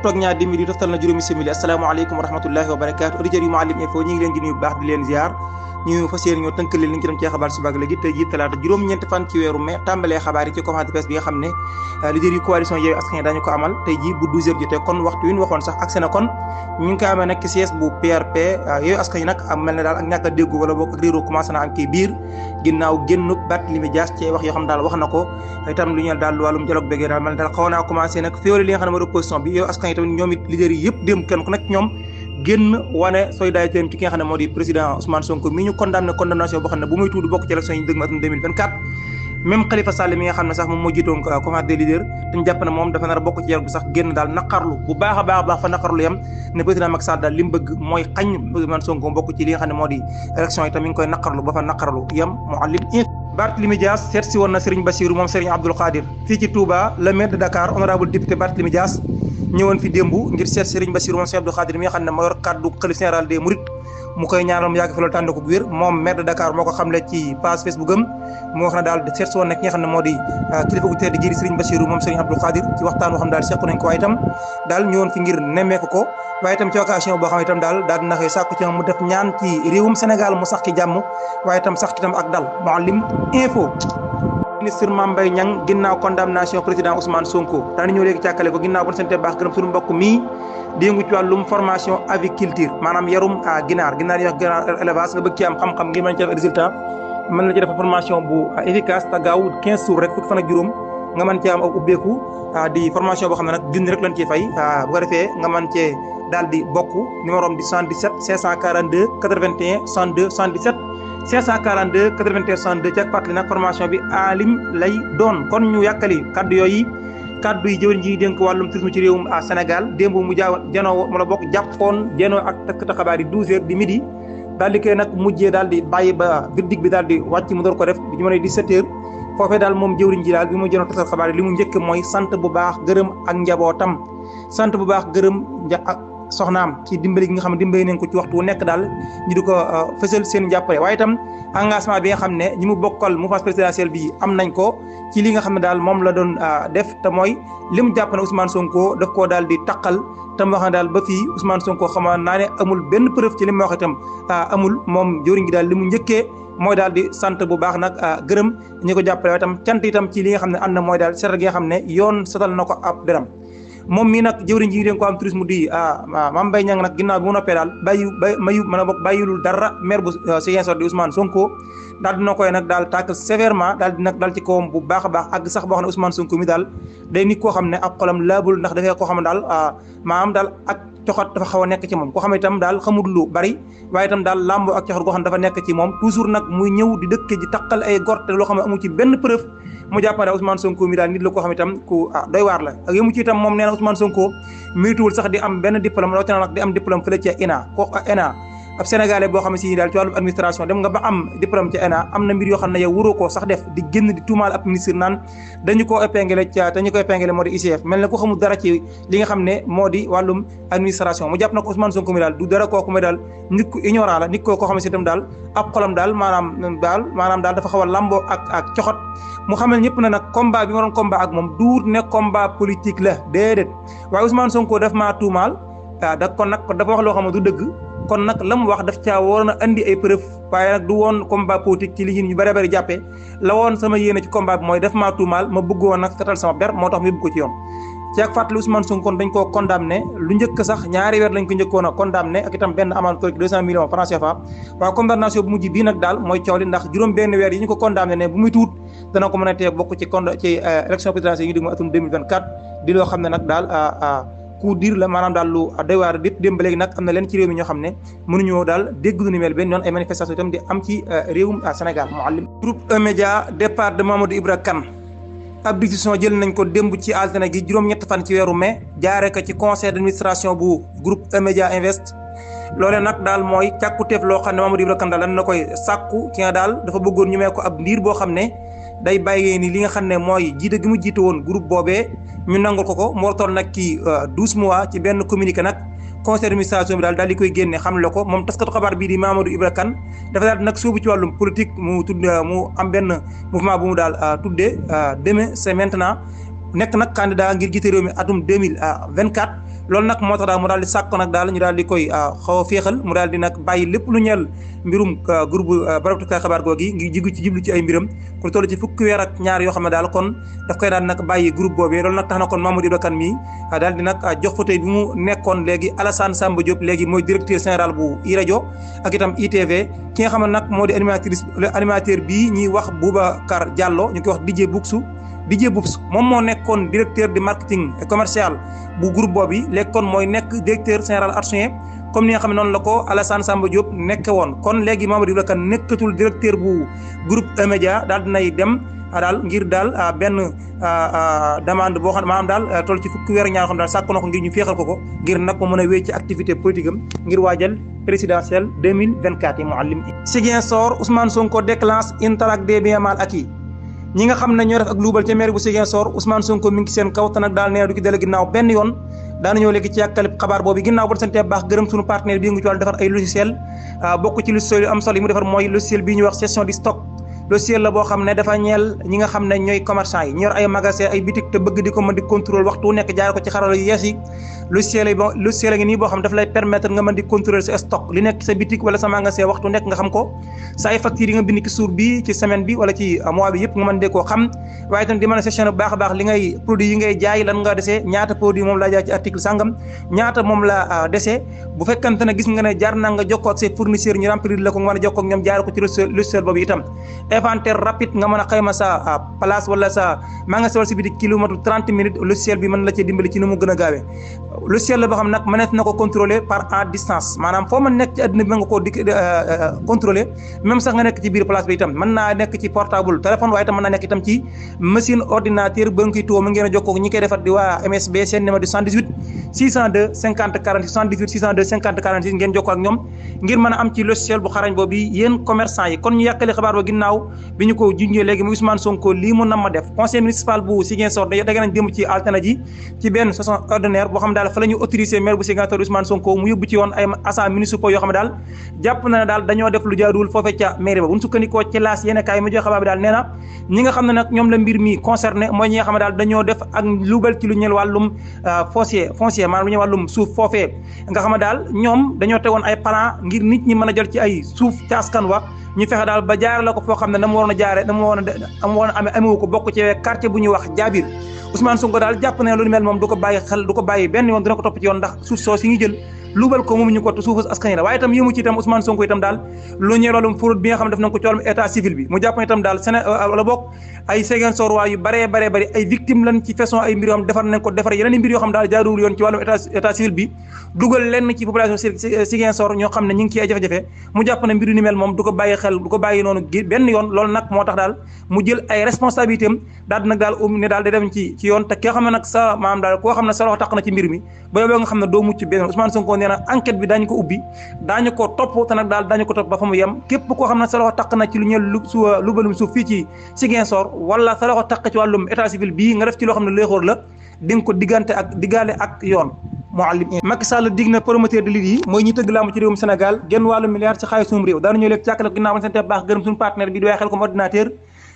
waxtu ak ñaar dimi di toftal na juróomi simili asalaamaaleykum wa rahmatullahi wa barakaatu auditeurs yu Mouhalim Info ñu ngi leen di nuyu bu baax di leen ziar ñu fas yéene ñoo tënkal leen li ñu ci doon ci xabaar suba ak léegi tey jii talaata juróom-ñeenti fan ci weeru mai tàmbalee xabaar yi ci conférence de presse bi nga xam ne leader yu coalition Yewwi Askan Wi dañu ko amal tey jii bu 12h jotee kon waxtu wi ñu waxoon sax accès na kon ñu ngi koy amee nag ci siège bu PRP Yewwi Askan Wi nag am mel ne daal ak ñàkk a déggu wala boog ak réeroo commencé na am ci biir ginnaaw génnu Barthélémy Dias ci wax yoo xam daal wax na ko itam lu ñu daal wàllum dialogue bégee daal mel ne daal xaw naa commencé nag féewale li nga xam ne mooy opposition bi Yewwi Askan Wi tamit ñoom it leader yi yëpp dem kenn ku nekk ñoom génn wane solidarité ci ki nga xam ne moo di président Ousmane Sonko mi ñu condamné condamnation boo xam ne bu muy tudd bokk ci élection yi ñu dëgg atum 2024 même Khalifa Sall mi nga xam ne sax moom moo jiitoon conférence des leaders dañu jàpp ne moom dafa nar a bokk ci dialogue bi sax génn daal naqarlu bu baax a baax fa naqarlu yam ne président Macky Sall daal li mu bëgg mooy xañ Ousmane Sonko bokk ci li nga xam ne moo di élection yi tam mi ngi koy naqarlu ba fa naqarlu yam Mouhalim Info. Barthélémy Dias seet si woon na Serigne Bassirou moom Serigne Abdoul Khadir fii ci Touba le maire de Dakar honorable député Barthélémy Dias ñëwoon fi démb ngir seet Serigne Bassirou moom Serigne Abdoul Khadir mi nga xam ne moo yor kaddu xalifa général des Mourides mu koy ñaanal mu yàgg fi loolu tànn ko bu wér moom maire de Dakar moo ko xamle ci page Facebook am mu wax na daal seet si woon nag ki nga xam ne moo di kilifa gu tedd ji di Serigne Bassirou moom Serigne Abdoul Khadir ci waxtaan boo xam daal seq nañ ko waaye itam daal ñëwoon fi ngir nemmeeku ko waaye itam ci occasion boo xam itam daal dina koy sàkku ci mu def ñaan ci réewum Sénégal mu sax ci jàmm waaye itam sax ci itam ak dal Mouhalim Info. Ministre Mame Mbaye Niang ginnaaw condamnation président Ousmane Sonko daana ñëw léegi càkkale ko ginnaaw bon sante baax gërëm suñu mbokk mii di yëngu ci wàllum formation aviculture maanaam yarum ginaar yi wax ginaar élevage nga bëgg ci am xam-xam ngir mën ci def résultat mën na ci def formation bu efficace te gaaw 15 jours rek fukki fan ak juróom nga mën cee am ak ubbeeku di formation boo xam ne nag junni rek lañ ciy fay bu ko defee nga mën cee daal di bokk numéro am di 77 542 81 62 77 542 81 62 ci ak fàttali nag formation bi alim lay doon kon ñu yàkkali kaddu yi jëwriñ ji dénk wàllum tourisme ci réewum Sénégal démb mu janoo wala bokk jàppoon janoo ak takkata xabaar yi 12h di midi daal di koy nag mujjee daal di bàyyi ba verdict bi daal di wàcc mu door ko def bi jamono 17h foofee daal moom jëwriñ ji daal bi mu janoo takkata xabaar yi li mu njëkk mooy sant bu baax gërëm ak njabootam sant bu baax gërëm ak soxnaam ci dimbali gi nga xam ne dimbali nañ ko ci waxtu wu nekk daal ñu di ko fësal seen jàppale waaye itam engagement bi nga xam ne ñi mu bokkal mouvance présidentielle bi am nañ ko ci li nga xam ne daal moom la doon def te mooy li mu jàpp ne Ousmane Sonko daf koo daal di taqal te mu wax ne daal ba fii Ousmane Sonko xamaa naa ne amul benn preuve ci li mu wax itam amul moom jëwriñ gi daal li mu njëkkee mooy daal di sant bu baax nag gërëm ñi ko jàppale waaye itam cant itam ci li nga xam ne ànd na mooy daal setal gi nga xam ne yoon setal na ko ab dërëm moom mii nag jëwriñ ji den ko am tourisme di Mame Mbaye Niang nag ginnaaw bi mu noppee daal bàyyilul dara maire bu Ziguinchor di Ousmane Sonko daal dina koy nag daal tàkk sévèrement daal di nag daal ci kawam bu baax a baax ak sax boo xam ne Ousmane Sonko mi daal day nit koo xam ne ak xolam laabul ndax dafay koo xam ne daal maanaam daal ak coxat dafa xaw a nekk ci moom koo xam ne itam daal xamul lu bari waaye itam daal lambo ak coxat goo xam ne dafa nekk ci moom toujours nag muy ñëw di dëkk ji taqal ay gorte loo xam ne amu ci benn preuve mu jàppale Ousmane Sonko mi daal nit la koo xam itam ku doy waar la ak yëmu ci itam moom nee na Ousmane Sonko mérituwul sax di am benn diplôme rawatina nag di am diplôme fële ci ENA ab sénégalais boo xam ne si daal ci wàllum administration dem nga ba am diplôme ci ENA am na mbir yoo xam ne yow waroo koo sax def di génn di tuumaal ab ministre naan dañu koo épinglé te ñu ko épinglé moo di ICF mel ne ko xamul dara ci li nga xam ne moo di wàllum administration mu jàpp na ko Ousmane Sonko mi daal du dara kooku may daal nit ku ignorant la nit koo xam ne si itam daal ab xolam daal maanaam daal dafa xaw a lamboo ak coxot mu xamal ñëpp ne nag combat bi ma doon combat ak moom duut ne combat politique la déedéet waaye Ousmane Sonko daf maa tuumaal kon nag dafa wax loo xam ne du dëgg kon nag la mu wax daf caa waroon a andi ay preuve waaye nag du woon combat politique ci li ñu bëri bëri jàppee la woon sama yéene ci combat bi mooy def maa tuumaal ma bëggoon nag setal sama ber moo tax mu yóbbu ko ci yoon ci ak fàttali Ousmane Sonko dañ koo condamné lu njëkk sax ñaari weer lañ ko njëkkoon a condamné ak itam benn amende tollu ci 200 millions francs CFA waaye condamnation bu mujj bii nag daal mooy coow li ndax juróom benn weer yi ñu ko condamné ne bu muy tuut dana ko mën a tee bokk ci élection présidentielle yi ñu dégg mu atum 2024 di loo xam ne nag daal ku diir la maanaam daal lu doy waar dit démb ba léegi nag am na leen ci réew mi ñoo xam ne mënuñoo daal dégg lu ni mel benn yoon ay manifestation itam di am ci réewum Sénégal Mouhalim groupe E-Média départ de Mamadou Ibra Kane ab décision jël nañ ko démb ci altine gi juróom-ñett fan ci weeru mai jaaree ko ci conseil d'administration bu groupe E-Média Invest loolee nag daal mooy càkkuteef loo xam ne Mamadou Ibra Kane daal lan na koy sàkku ki nga daal dafa bëggoon ñu may ko ab ndiir boo xam ne day bàyyee ni li nga xam ne mooy jiite gi mu jiite woon groupe boobee ñu nangul ko mu war toll nag ci 12 mois ci benn communiqué nag conseil d'administration bi daal di koy génne xam le ko moom taskatu xabaar bii di Mamadou Ibra Kane dafa daal di nag sóobu ci wàllum politique mu am benn mouvement bu mu daal tuddee demain c'est maintenant nekk nag candidat ngir jiite réew mi atum 2024 loolu nag moo tax daal mu daal di sàkk nag daal ñu daal di koy xaw a féexal mu daal di nag bàyyi lépp lu ñeel mbirum groupe barabtukaay xibaar googi ngir jiblu ci ay mbiram ku toll ci fukki weer ak ñaar yoo xam ne daal kon daf koy daal nag bàyyi groupe boobee loolu nag tax na kon Mamadou Ibra Kane mii daal di nag jox fa tey bi mu nekkoon léegi Alassane Samba Diop léegi mooy directeur général bu iRadio ak itam ITV ki nga xam ne nag moo di animateur bii ñuy wax Boubacar Diallo ñu koy wax DJ Boubs moom moo nekkoon directeur de marketing et commercial bu groupe boobu léegi kon mooy nekk directeur général adjoint comme ni nga xam ne noonu la ko Alassane Samba Diop nekke woon kon léegi Mamadou Ibra Kane nekkatul directeur bu groupe E-Media daal dinay dem daal ngir daal benn demande boo xam ne maanaam daal toll ci fukki weer ñaar xam daal sàkk na ko ngir ñu féexal ko ngir nag mu mën a wéy ci activité politique am ngir waajal présidentielle 2024 yi Mouhalim. Ziguinchor Ousmane Sonko déclenche une traque des biens mal acquis ñi nga xam ne ñoo def ak luubal ca maire bu Ziguinchor Ousmane Sonko mi ngi seen kaw te nag daal nee na du ci dellu ginnaaw benn yoon daana ñëw léegi ci yàkkalib xabaar boobu ginnaaw ba sante baax gërëm suñu partenaire bi ngi ci wàllu defar ay logiciel bokk ci logiciel yu am solo yi mu defar mooy logiciel bii ñuy wax gestion du stock logiciel la boo xam ne dafa ñeel ñi nga xam ne ñooy commerçant yi ñor ay magasin ay boutique te bëgg di ko mën di contrôle waxtu nekk jaare ko ci xarala yu yees yi logiciel ngi nii boo xam daf lay permettre nga mën di contrôler sa stock li nekk sa boutique wala sa magasin waxtu nekk nga xam ko sa ay factures yi nga bind ci jour bi ci semaine bi wala ci mois bi yëpp nga mën de koo xam waaye itam di mën a gestionner bu baax a baax li ngay produit yi ngay jaay lan nga desee ñaata produit moom laa jaay ci article sangam ñaata moom la desee bu fekkante ne gis nga ne jaar na nga jokkoo ak ses fournisseurs ñu remplir la ko nga mën a jokkoo ak ñoom jaare ko ci logiciel boobu itam inventaire rapide nga mën a xayma sa place wala sa magasin wala si bitik kilomètre 30 minutes logiciel bi mën la cee dimbali ci ni mu gën a gaawee logiciel la boo xam nag mënees na ko contrôler par à distance maanaam foo mën nekk ci àdduna bi mën nga koo contrôler même sax nga nekk ci biir place bi itam mën naa nekk ci portable téléphone waaye itam mën naa nekk itam ci machine ordinateur ba nga koy tuwoo mu ngeen a jokkoo ñi koy defar di waa MSB seen numéro di 78 602 50 46 78 602 50 46 ngeen jokkoo ak ñoom ngir mën a am ci logiciel bu xarañ boobu yéen commerçant yi kon ñu yàkkali xabaar ba ginnaaw bi ñu ko junjee léegi mu Ousmane Sonko lii mu nam ma def conseil municipal bu Ziguinchor da nañ dem ci altine ji ci benn session ordinaire boo xam daal fa la ñu autorisé maire bu Ziguinchor Ousmane Sonko mu yóbbu ci woon ay agents municipaux yoo xam ne daal jàpp na ne daal dañoo def lu jaaduwul foofee ca mairie ba bu ñu sukkandikoo ci laas yéen kaay mu jox xabaar bi daal nee na ñi nga xam ne nag ñoom la mbir mi concerné mooy ñi nga xam ne daal dañoo def ak luubal ci lu ñeel wàllum foncier maanaam lu ñeel wàllum suuf foofee nga xam ne daal ñoom dañoo tegoon ay plan ngir nit ñi mën a jël ci ay suuf ci askan wa ñu fexe daal ba jaare la ko foo xam ne na mu waroon a jaare na mu waroon a amewu ko bokk ci quartier bu ñuy wax Jaabir Ousmane Sonko daal jàpp ne lu mel moom du ko bàyyi xel du ko bàyyi benn yoon dina ko topp ci yoon ndax suuf soo si ñu jël luubal ko moom ñu ko suufu askan yi la waaye itam yëmu ci itam Ousmane Sonko itam daal lu ñeel wàllum fraude bi nga xam ne def nañ ko ci wàllum état civil bi mu jàpp ne itam daal wala bokk ay Ziguinchor waa yu bëree bëri ay victime lañ ci façon ay mbir yoo xam defar nañ ko defar yeneen mbir yoo xam daal jaaduwul yoon ci wàllum état civil bi dugal lenn ci population Ziguinchor ñoo xam ne ñu ngi ci ay jafe-jafe mu jàpp ne mbiru ni mel moom du ko bàyyi xel du ko bàyyi noonu benn yoon loolu nag moo tax daal mu jël ay responsabilité am daal di nag daal ne daal da dem ci yoon te ki nga xam ne nag sa maanaam daal koo xam ne sa loxo taq na ci mbir mi ba yóbboo nga xam ne doo mucc benn Ousmane Sonko nee na enquête bi daañu ko ubbi daañu ko topp te nag daal daañu ko topp ba fa mu yem képp koo xam ne sa loxo taq na ci lu ñeel lu balum suuf fii ci Ziguinchor wala sa loxo taq ci wàllum état civil bii nga def ci loo xam ne léexóor la di nga ko diggaale ak yoon Mouhalim. Macky Sall dig na promoteur de lutte yi mooy ñi tëgg làmb ci réewum Sénégal genn wàllu milliard ci xaalisum réew daanu ñëw léegi càkkale ginnaaw ma sante baax gërëm suñu partenaire bi di waaye xel comme ordinateur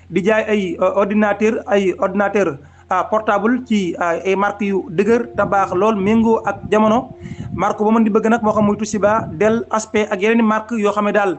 di jaay ay ordinateur portable ci ay marque yu dëgër te baax lool méngoo ak jamono marque ba mën di bëgg nag moo xam muy Toshiba Dell HP ak yeneen i marque yoo xam ne daal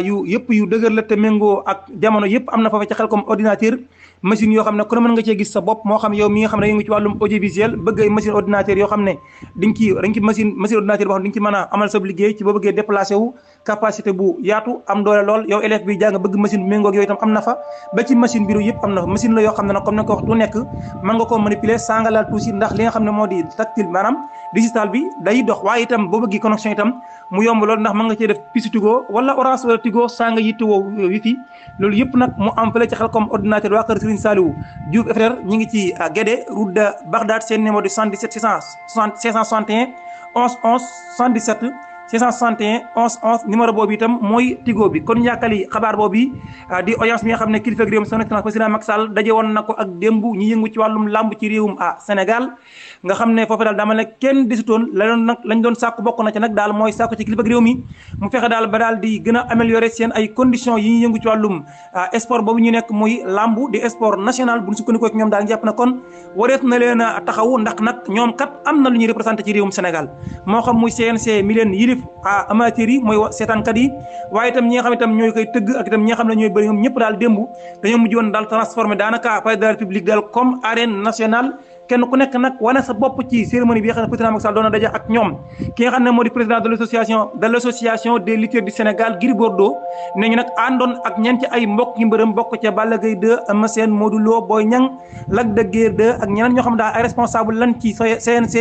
yu dëgër la te méngoo ak jamono yëpp am na foofu ci xel comme ordinateur machine yoo xam ne ku ne mën nga cee gis sa bopp moo xam yow mi nga xam ne yëngu ci wàllum audiovisuel bëgg ay machine ordinateur yoo xam ne di nga ci machine ordinateur boo xam ne di nga ci mën a amal sa liggéey ci boo bëggee déplacé wu capacité bu yaatu am doole lool yow élève bi jàng bëgg machine bu méngoo ak yooyu itam am na fa ba ci machine bureau yëpp am na fa machine la yoo xam ne nag comme ne ko wax du nekk mën nga koo manipuler sans nga laal tuuti ndax li nga xam ne moo di tactile maanaam digital bi day dox waaye itam boo bëgg connexion itam mu yomb lool ndax mën nga cee def puce Tigo wala Orange wala Tigo saa nga yittewoo wifi loolu yëpp nag mu am fële ci xel comme ordinateur waa kër Serigne Saliou Diouf frère ñi ngi ci Guédé route de Bagdad seen numéro de 77 561 11 11 77 661 11 11 numéro boobu itam mooy Tigo bi. kon ñàkkali xabaar boobu di audience bi nga xam ne kilifa réew mi son excellence président Macky Sall daje woon na ko ak démb ñi yëngu ci wàllum làmb ci réewum Sénégal nga xam ne foofu daal dama ne kenn desutoon lañ doon sàkku bokk na ci nag daal mooy sàkku ci kilifa réew mi mu fexe daal ba daal di gën a améliorer seen ay conditions yi ñuy yëngu ci wàllum sport boobu ñu nekk muy làmb di sport national bu ñu sukkandikoo ci ñoom daal jàpp na kon wareet na leen a taxawu ndax nag ñoom kat am na lu ñuy représenté ci réewum Sénégal moo xam muy CNC mi leen yilif amateurs yi mooy seetaankat yi waaye itam ñi nga xam itam ñooy koy tëgg ak itam ñi nga xam ne ñooy bëri ñoom ñëpp daal démb dañoo mujj woon daal transformé daanaka palais de la République daal comme arène nationale kenn ku nekk nag wane sa bopp ci cérémonie bi nga xam ne président Macky Sall doon na daje ak ñoom ki nga xam ne moo di président de l'association des lutteurs du Sénégal Gris Bordeaux ne ñu nag àndoon ak ñeen ci ay mbokk yi mbërëm bokk ca Balla Gaye 2 Eumeu Sène Modou Lo Boy Niang Lac de Guiers 2 ak ñeneen ñoo xam ne daal ay responsable lan ci CNC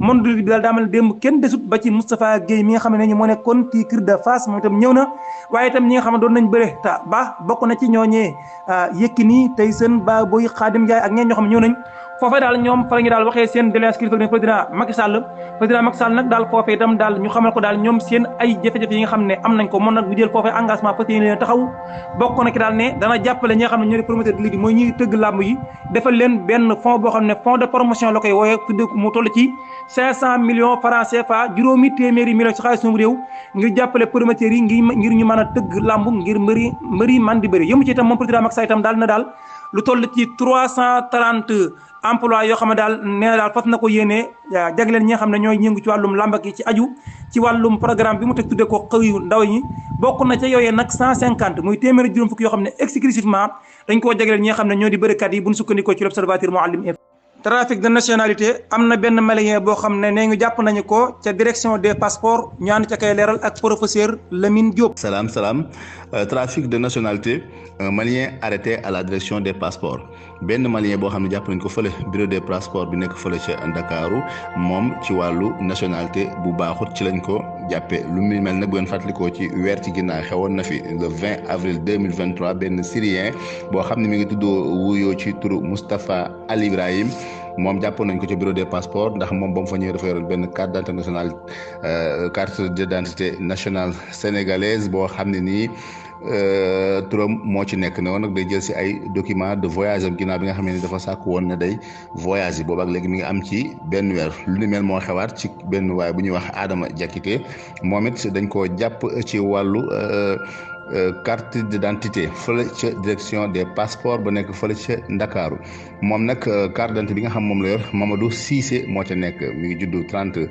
monde bi daal daa mel démb kenn desut ba ci Moustapha Guèye mi nga xam ne ñu moo nekkoon Tigre de Fass moom itam ñëw na waaye itam ñi nga xam ne doon nañ bëre ta ba bokk na ci ñooñee Yékini Tyson Baboy Khadim Ndiaye ak ñeen ñoo xam ne ñëw nañ foofee daal ñoom fa la ñu daal waxee seen doléance kilifa bi président Macky Sall nag daal foofee itam daal ñu xamal ko daal ñoom seen ay jafe-jafe yi nga xam ne am nañ ko moom nag bu jël foofee engagement parce que leen taxaw bokk na ki daal ne dana jàppale ñi nga xam ne ñoo di promoteur de ligue mooy ñuy tëgg làmb yi defal leen benn fonds boo xam ne fonds de promotion la koy wooyee tudde mu toll ci 500 millions francs CFA juróomi téeméeri millions ci xaalis suñu réew ngir jàppale promoteurs yi ngir ñu mën a tëgg làmb ngir mbëri man di bëri yëmu ci itam moom président Macky Sall itam daal na daal lu toll ci 330 emploi yoo xam ne daal nee na daal fas na ko yéenee jagleel ñi nga xam ne ñooy yëngu ci wàllum làmb gi ci aju ci wàllum programme bi mu teg tudde ko xëyu ndaw ñi bokk na ca yooyee nag 150 muy téeméeri juróom fukki yoo xam ne exclusivement dañ koo jagleel ñi nga xam ne ñoo di bërikat yi bu ñu sukkandikoo ci l'observateur Mouhalim info. trafic de nationalité am na benn malien boo xam ne nee ngi jàpp nañu ko ca direction des passeports ñu ànd ca kay leeral ak professeur Lamine Diop. salaam trafic de nationalité un malien arrêté à la direction des passeports benn malien boo xam ne jàpp nañ ko fële bureau des passeports bi nekk fële ca Ndakaaru moom ci wàllu nationalité bu baaxut ci lañ ko jàppee lu muy mel nag bu ngeen fàttalikoo ci weer ci ginnaaw xewoon na fi le 20 avril 2023 benn Syrien boo xam ne mi ngi tuddoo wuyoo ci turu Moustapha Al Ibrahim moom jàppoon nañ ko ci bureau des passeports ndax moom ba mu fa ñëwee dafa yoroon benn carte d'identité nationale carte d'identité nationale sénégalaise boo xam ne nii turam moo ci nekk ne woon nag day jël si ay document de voyage am ginnaaw bi nga xam ne dafa sàkk woon ne day voyage yi boobu ak léegi mi ngi am ci benn weer lu ni mel moo xewaat ci benn waay bu ñuy wax Adama Diakité moom it dañ koo jàpp ci wàllu carte d'identité fële ca direction des passeports ba nekk fële ca Ndakaaru moom nag carte d'identité bi nga xam moom la yor Mamadou Cissé moo ca nekk mi ngi juddu 30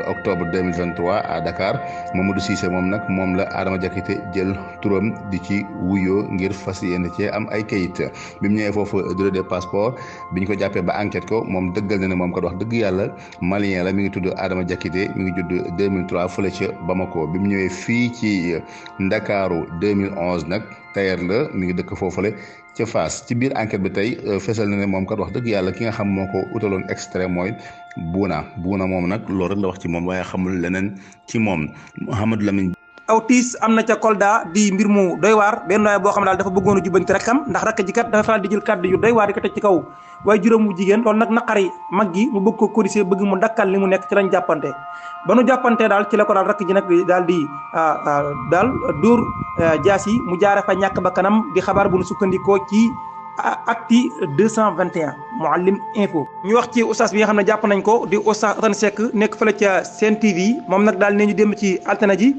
octobre 2023 à Dakar Mamadou Cissé moom nag moom la Adama Diakité jël turam di ci wuyoo ngir fas yéene cee am ay kayit bi mu ñëwee foofu bureau des passeports bi ñu ko jàppee ba enquête ko moom dëggal na ne moom kat wax dëgg yàlla malien la mi ngi tudd Adama Diakité mi ngi judd 2003 fële ca Bamako bi mu ñëwee fii ci Ndakaaru 2011 nag tailleur la mi ngi dëkk foofule ca Fass ci biir enquête bi tey fesal na ne moom kat wax dëgg yàlla ki nga xam moo ko utaloon extrait mooy buuna moom nag loolu rek la wax ci moom waaye xamul leneen ci moom Mouhamadou Lamine. aw tiis am na ca Kolda di mbir mu doy waar benn waay boo xam ne daal dafa bëggoon a jubbanti rakkam ndax rakk ji kat dafa faral di jël kàddu yu doy waar di ko teg ci kaw waaye juróom mu jigéen loolu nag naqari mag gi mu bëgg ko corriger bëgg mu dakkal li mu nekk ci lañ jàppante ba nu jàppante daal ci la ko daal rakk ji nag daal di daal dóor jaas yi mu jaare fa ñàkk ba kanam di xabaar bu nu sukkandikoo ci acti 221 Mouhalim info. ñu wax ci oustaz bi nga xam ne jàpp nañ ko di oustaz Assane Seck nekk fële ca Sen TV moom nag daal ne ñu dem ci altine ji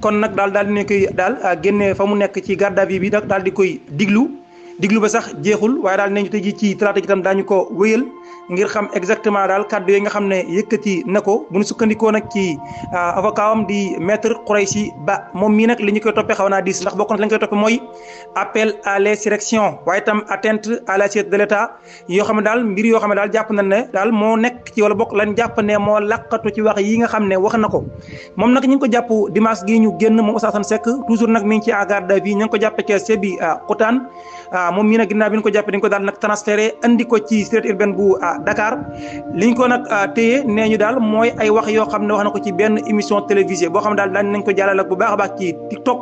kon nag daal di ne koy daal génne fa mu nekk ci garde à vue bi daal di koy diglu ba sax jeexul waaye daal ne ñu tey ji ci talaata ji tam daañu ko wéyal ngir xam exactement daal kàddu yi nga xam ne yëkkati na ko bu ñu sukkandikoo nag ci avocat am di maître Khoureychi Ba moom mii nag li ñu koy toppee xaw naa diis ndax bokk na lañ koy toppee mooy appel à l'insurrection waaye itam atteinte à la sûreté de l'État yoo xam ne daal mbir yoo xam ne daal jàpp nañ ne daal moo nekk ci wala bokk lañ jàpp ne moo laqatu ci wax yi nga xam ne wax na ko moom nag ñu ngi ko jàpp dimanche gi ñu génn moom Oustaz Assane Seck toujours nag mi ngi ci à garde à vue ñu ngi ko jàppee ca Sébi Xutaan moom mii nag ginnaaw bi ñu ko jàppee dañ ko daal nag transféré andi ko ci sûreté urbaine bu Dakar liñ ko nag téye nee ñu daal mooy ay wax yoo xam ne wax na ko ci benn émission télévisée boo xam ne daal daañ nañ ko jàllale bu baax a baax ci TikTok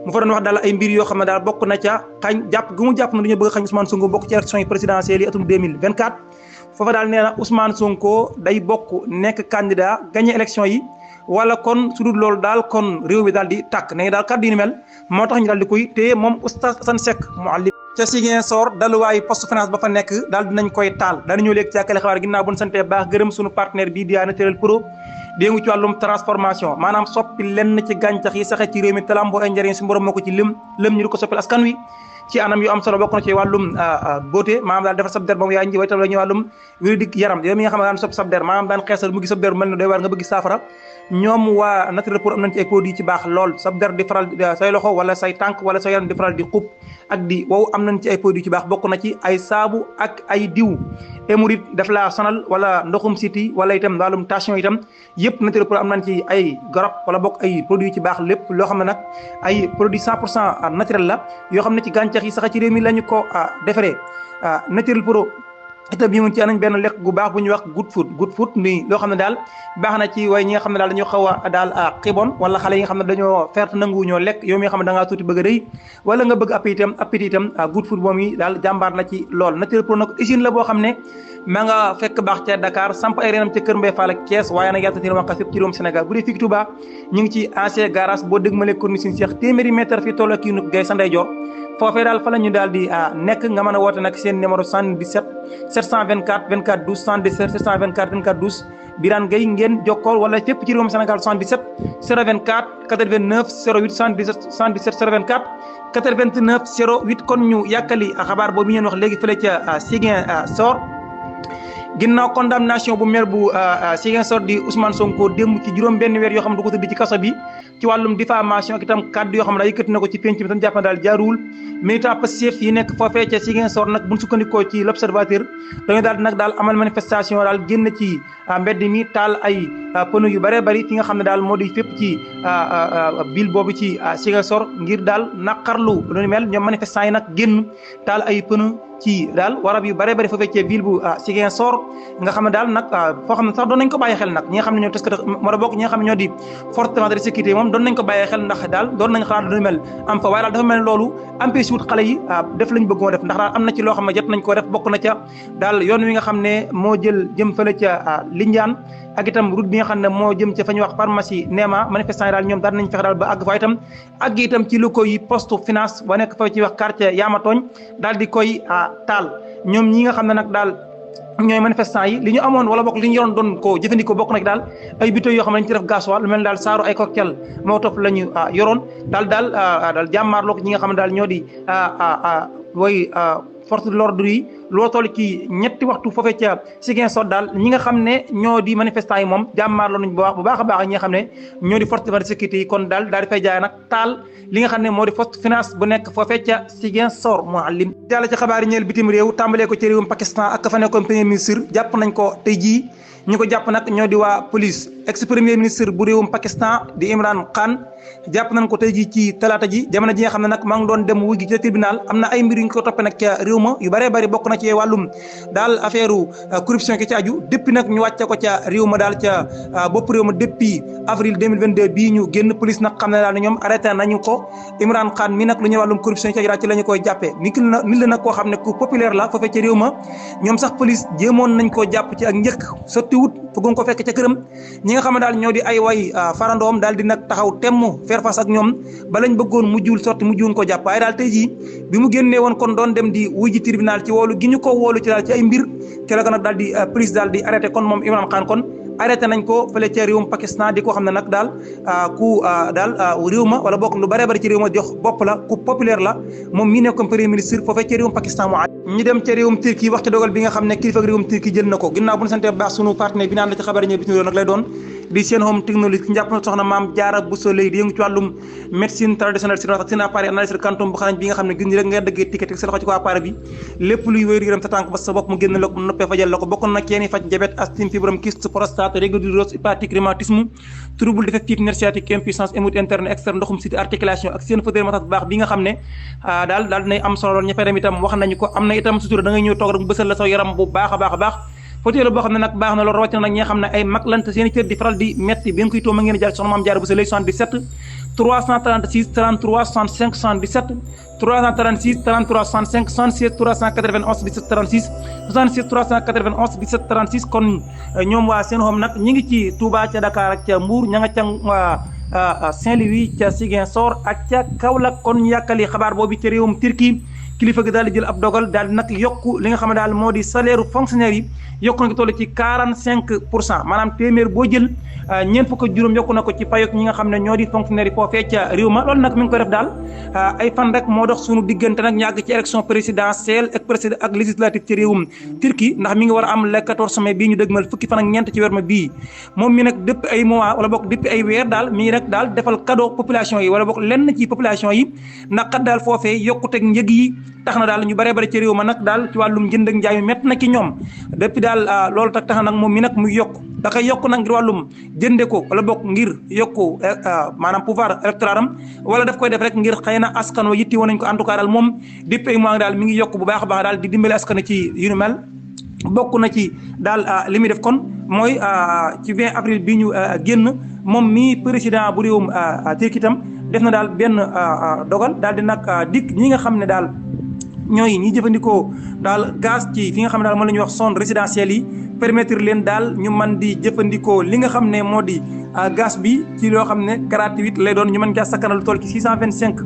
mu fa doon wax daal ay mbir yoo xam ne daal bokk na ca xañ jàpp gu mu jàpp na dañoo bëgg a xañ Ousmane Sonko bokk ci élection yi présidentielles yi atum 2024 foofa daal nee na Ousmane Sonko day bokk nekk candidat gagné élection yi wala kon su dul loolu daal kon réew mi daal di tàkk ne daal kàddu yi ni mel moo tax ñu daal di koy téye moom Oustaz Assane Seck Mouhalim ca Ziguinchor daluwaayu poste finance ba fa nekk daal dinañ koy taal daanañoo léegi ci àkkale xibaar ginnaaw bu ñu santee baax gërëm suñu partenaire bii di Naturel Pro di yëngu ci wàllum transformation maanaam soppi lenn ci gàncax yi saxe ci réew mi talamboo ay njëriñ si borom moo ko ci lëm ñu di ko soppil askan wi ci anam yu am solo bokk na ci wàllum beauté maanaam daal defar sab der ba mu yaa nji way tam la ñuy wàllum wér-dik yaram yow mi nga xam ne daan soppi sab der maanaam daan xeesal mu gi sab der mel ne doy waar nga bëgg saafara ñoom waa Naturel Pro am nañ ci ay produits ci baax lool sab der di faral say loxo wala say tànk wala say yaram di faral di xub ak di wow am nañ ci ay produits ci baax bokk na ci ay saabu ak ay diw hémorroïde daf laa sonal wala ndoxum siti wala itam wàllum tension itam yëpp Naturel Pro am nañ ci ay garab wala bokk ay produits ci baax lépp loo xam ne nag ay produits 100% naturel la yoo xam ne ci gàncax yi sax ci réew mi lañu ko defaree Naturel Pro itam yi ci anañ benn lekk gu baax bu ñuy wax good food ni loo xam ne daal baax na ci way ñi nga xam ne daal dañoo xaw a daal xiboon wala xale yi nga xam ne dañoo ferte nanguwuñoo lekk yow mi nga xam ne da ngaa tuuti bëgg a rëy wala nga bëgg appétit itam good food moom yi daal jàmbaar na ci lool Naturel Pro nag usine la boo xam ne maa nga fekk baax ca Dakar samp ay reenam ca Kër Mbaye Fall ak Thiès waaye nag yàlla tina wax fépp ci réewum Sénégal bu dee fii Touba ñu ngi ci ancien garage boo dégmalee corniche Cheikh téeméeri mètre fii toll ak kii gay sa ndeyjoor foofee daal fa la ñu daal di nekk nga mën a woote nag seen numéro 77 724 24 12 77 724 24 12 Birane Gueye ngeen jokkool wala fépp ci réewum Sénégal 77 024 89 08 77 024 89 08 kon ñu yàkkali xabaar boobu ngeen wax léegi fële ca Ziguinchor ginnaaw condamnation bu maire bu Ziguinchor di Ousmane Sonko démb ci juróom benn weer yoo xam ne du ko tëdd ci kaso bi ci wàllum diffamation ak itam kàddu yoo xam ne yëkkati na ko ci penc bi tam jàpp na daal jaaruwul militant Pastef yi nekk foofee ca Ziguinchor nag buñ sukkandikoo ci l'observateur dañoo daal nag daal amal manifestation daal génn ci mbedd mi taal ay pneu yu bëree bëri fi nga xam ne daal moo di fépp ci ville boobu ci Ziguinchor ngir daal naqarlu lu ni mel ñoom manifestants yi nag génn taal ay pneu ci daal warab yu bëree bëri foofee ci ville bu Ziguinchor nga xam ne daal nag foo xam ne sax doon nañ ko bàyyi xel nag ñi nga xam ne ñoo tës moo bokk ñi nga xam ne ñoo di force de sécurité moom doon nañ ko bàyyi xel ndax daal doon nañ xalaat lu mel am fa waaye daal dafa mel ne loolu empêché wut xale yi def lañ bëggoon def ndax daal am na ci loo xam ne jot nañ koo def bokk na ca daal yoon wi nga xam ne moo jëm fële ca Lindiane ak itam route bi nga xam ne moo jëm ca fa ñuy wax pharmacie Néma manifestant yi daal ñoom daan nañ fexe daal ba àgg fa itam àgg itam ci locaux yi poste finance ba nekk fa ci wax quartier Yamatooñ daal di koy taal ñoom ñi nga xam ne nag daal ñooy manifestant yi li ñu amoon wala bokk li ñu yoroon doon ko jëfandikoo bokk nag daal ay bouteilles yoo xam ne dañu ci def gasoil lu mel ne daal saaru ay cocktail Molotov la ñu yoroon daal jàmmaarloo ñi nga xam ne daal ñoo di force de l'ordre yi loo toll ci ñetti waxtu foofee ca Ziguinchor daal ñi nga xam ne ñoo di manifestant yi moom jàmmaarloo nañ bu baax a baax ñi nga xam ne ñoo di force de sécurité yi kon daal di fay jaay nag taal li nga xam ne moo di poste finance bu nekk foofee ca Ziguinchor Mouhalim jàll ci xabaar yi ñeel bitim réew tàmbalee ko ci réewum Pakistan ak fa nekkoon premier ministre jàpp nañ ko tey jii ñu ko jàpp nag ñoo di waa police ex premier ministre bu réewum Pakistan di Imran Khan jàpp nañ ko tey jii ci talaata ji jamono ji nga xam ne nag maa ngi doon dem wuy gi ci tribunal am na ay mbir yu ñu ko toppee nag ca réew ma yu bëree bëri bokk na ci wàllum daal affaire corruption ki ci aju depuis nag ñu wàcce ko ca réew ma daal ca bopp réew ma depuis avril 2022 bii ñu génn police nag xam ne daal ne ñoom arrêté nañu ko Imran Khan mi nag lu ñuy wàllum corruption ki ci aju daal ci la ñu koy jàppee nit la nag koo xam ne ku populaire la foofee ca réew ma ñoom sax police jéemoon nañ koo jàpp ci ak njëkk sotti wut fëggoon ko fekk ca këram ñi nga xam ne daal ñoo di ay way farandoom daal di nag taxaw temm faire face ak ñoom ba lañ bëggoon mujjuwul ko jàpp waaye daal tey jii bi mu génnee woon kon doon dem di wuy ji tribunal ci woolu gi ñu ko woolu ci daal ci ay mbir ci la ko nag daal di police daal di arrêté kon moom Imran Khan kon arrêté nañ ko fële ca réewum Pakistan di ko xam ne nag daal ku daal réew ma wala bokk lu bëree bëri ci réew ma jox bopp la ku populaire la moom mii nekkoon premier ministre foofee ca réewum Pakistan mu ñu dem ca réewum Turquie wax ci dogal bi nga xam ne kilifa réewum Turquie jël na ko ginnaaw bu ñu sante baax sunu partenaire bi naan la ci xabaar ñëw bitim réew nag lay doon di seen home technologie njàpp na soxna maam Jaara Bousso lay di yëngu ci wàllum médecine traditionnelle chinoise ak seen appareil analyse quantum bu xarañ bi nga xam ne gis ni rek nga dëggee ticket teg sa loxo ci ko appareil bi lépp luy wéy yaram sa tànk ba sa bopp mu génn la ko noppee fajal la ko bokk na kenn faj diabète asthme fibrome kyste prostate rhinodurose hépatique rhumatisme trouble digestif nerf sciatique impuissance hémorroïde interne externe ndoxum siti articulation ak seen fauteuil massage bu baax bi nga xam ne daal dinay am solo lool ña fay dem itam wax nañu ko am na itam sutura da ngay ñëw toog rek mu bësal la sa yaram bu baax a baax fauteuil la boo xam ne nag baax na loolu rawatina nag ñi nga xam ne ay mag lante seen i cër di faral di metti bi ngeen koy toog ma ngeen jàll soxna maam Jaara Bousso léegi 77 336 33 65 77 336 33 65 76 391 17 36 76 391 17 36 kon ñoom waa Senhome nag ñi ngi ci Touba ca Dakar ak ca Mbour ña nga ca waa Saint-Louis ca Ziguinchor ak ca Kaolack kon ñu yàkkali xabaar boobu ci réewum Turquie kilifa gi daal di jël ab dogal daal di nag yokku li nga xam ne daal moo di salaire fonctionnaire yi yokku na ko toll ci 45% maanaam téeméer boo jël ñeent fukk ak juróom yokku na ko ci payok ñi nga xam ne ñoo di fonctionnaire yi foofee ca réew ma loolu nag mi ngi ko def daal ay fan rek moo dox suñu diggante nag ñàgg ci élection présidentielle ak législative ci réewum Turquie ndax mi ngi war a am le 14 mai bii ñu dëgmal fukki fan ak ñeent ci weer ma bii moom mi nag depuis ay mois wala boog depuis ay weer daal mi ngi nag daal defal cadeau population yi wala boog lenn ci population yi ndax kat daal foofee yokkuteeg njëg yi tax na daal ñu bare bare ci réew ma nag daal ci wàllum jënd ak njaay mi métti na ci ñoom depuis daal loolu tax na nag moom mi nag muy yokk da koy yokk nag ngir wàllum jënde ko wala bokk ngir yokku maanaam pouvoir électoral am wala daf koy def rek ngir xëy na askan wa yitti woon nañ ko en tout cas daal moom depuis mois daal mi ngi yokk bu baax a baax daal di dimbali askan ci yu nu mel bokk na ci daal li muy def kon mooy ci 20 avril bi ñu génn moom mi président bu réewum Turquie itam def na daal benn dogal daal di nag dikk ñi nga xam ne daal ñooy ñi jëfandikoo daal gaz ci fi nga xam ne daal moom la ñuy wax zone résidentielle yi permettre leen daal ñu mën di jëfandikoo li nga xam ne moo di gaz bi ci loo xam ne gratuit lay doon ñu mën caa sakkanal lu toll ci 625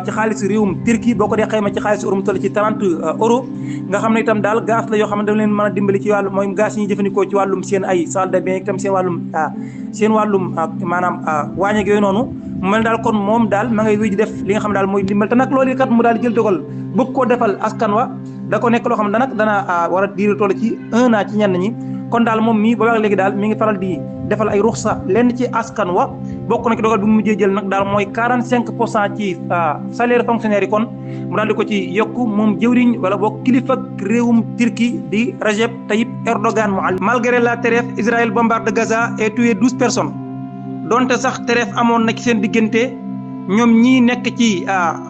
ci xaalisu réewum Turquie boo ko dee xayma ci xaalisu euro mu toll ci 30 euros nga xam ne itam daal gaz la yoo xam ne dañ leen mën a dimbali ci wàllu mooy gaz yi ñuy jëfandikoo ci wàllum seen ay salle de bain itam seen wàllum maanaam waañeeg yooyu noonu mu mel daal kon moom daal ma ngay wéy di def li nga xam ne daal mooy dimbal te nag loolu kat mu daal jël dogal bëgg koo defal askan wa da ko nekk loo xam ne dana war a diir toll ci 1 an ci ñenn ñi kon daal moom mii boobaag léegi daal mi ngi faral di defal ay ruxsa lenn ci askan wa bokk na ci dogal bi mu mujjee jël nag daal mooy 45% ci salaire fonctionnaire yi kon mu daal di ko ci yokk moom jëwriñ wala boog kilifa réewum Turquie di Recep Tayyip Erdogan malgré la trêve Israël bombarde Gaza et tué 12 personnes donte sax trêve amoon na ci seen diggante ñoom ñii nekk ci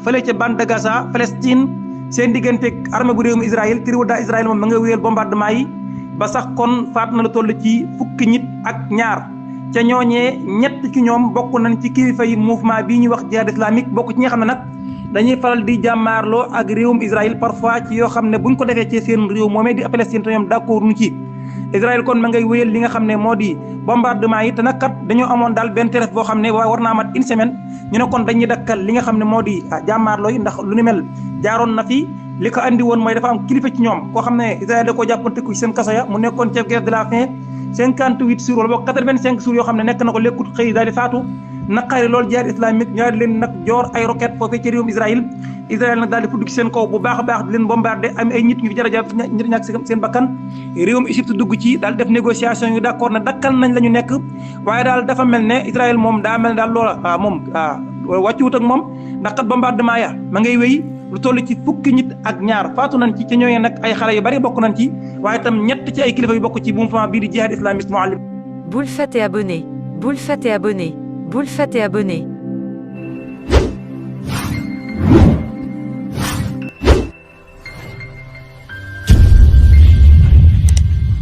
fële ca bande de Gaza Palestine seen diggante armée bu réewum Israël terewul daa Israël moom ma nga wéyal bombardement yi ba sax kon faat na la toll ci fukki nit ak ñaar ca ñooñee ñett ci ñoom bokk nañ ci kilifa yi mouvement bii ñuy wax jihad islamique bokk ci ñi nga xam ne nag dañuy faral di jàmmaarloo ak réewum Israël parfois ci yoo xam ne buñ ko defee ci seen réew moomee di Palestine te ñoom d'accord nu ci Israël kon ma ngay wéyal li nga xam ne moo di bombardement yi te nag kat dañoo amoon daal benn trêve boo xam ne waaye war naa mat une semaine ñu ne kon dañuy dakkal li nga xam ne moo di jàmmaarloo yi ndax lu ni mel jaaroon na fi li ko andi woon mooy dafa am kilifa ci ñoom koo xam ne Israël da koo jàppante ko ci seen kaso ya mu nekkoon chef grève de la faim 58 jours wala boog 85 jours yoo xam ne nekk na ko lekkut xëy daal di faatu naqari loolu jihad islamique ñoo di leen nag joor ay roquette foofee ci réewum Israël nag daal di fudd ci seen kaw bu baax a baax di leen bombardé am ay nit ñu fi jërëjëf ñi ñàkk seen bakkan réewum Égypte dugg ci daal def négociation yu d'accord na dakkal nañ la ñu nekk waaye daal dafa mel ne Israël moom daa mel ne daal loola moom wàccuwut ak moom ndax kat bombardement ya ma ngay wéy lu toll ci fukki nit ak ñaar faatu nañ ci ñooñee nag ay xale yu bari bokk nañ ci waaye itam ñett ci ay kilifa yu bokk ci mouvement bii di jihad islamique Mouhalim. Bul fate abonné. Bul fate abonné. Bul fate abonné.